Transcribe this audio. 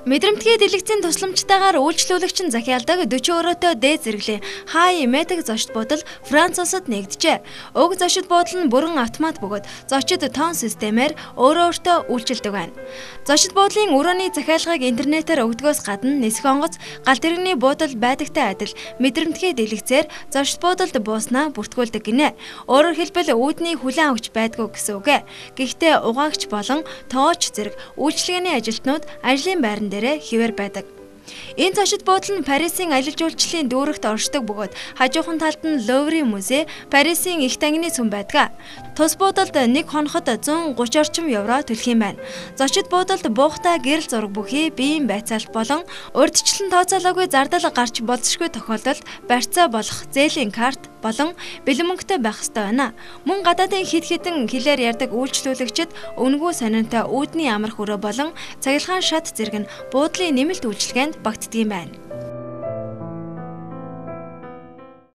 Мэдрэмтгий дэлгэцийн тусламжтайгаар үйлчлүүлэгч нь захиалдаг 40 өрөөтэй дээд зэрэглэлийн High Matic зочид буудал Франц улсад нэгджээ. Уг зочид буудал нь бүрэн автомат бөгөөд зочид тоон системээр өөрөө өөртөө үйлчилдэг байна. Зочид буудлын өрөөний захиалгыг интернетээр өгдгөөс гадна нисэх онгоц, галт тэрэгний буудал байдагтай адил мэдрэмтгий дэлгэцээр зочид буудалд бууснаа бүртгүүлдэг гинэ. Өөрөөр хэлбэл үүдний хүлээн авахч байдгүй гэсэн үг. Гэхдээ угаагч болон тоогч зэрэг үйлчилгээний ажилтнууд ажлын байран дээрээ хэвээр байдаг. Энэ зочид буудал нь Парисын аялал жуулчлалын дүүрэгт оршдог бөгөөд хажуухан талд нь Луврын музей, Парисын их тангины сүм байдаг. Тус буудалд нэг хоноход 130 орчим евро төлөх юм байна. Зочид буудалд буухтай гэрэл зураг бүхий биеийн байцаалт болон урьдчилан тооцоолоогүй зардал гарч болзошгүй тохиолдолд барьцаа болох зээлийн карт болон бэлэн мөнгөтэй байх ёстой байна. Мөн гадаадын хэд хэдэн хэлээр ярьдаг үйлчлүүлэгчид үнэгүй сонинтой үүдний амрах өрөө болон цахилгаан шат зэрэг нь буудлын нэмэлт үйлчилгээнд багтдаг юм байна.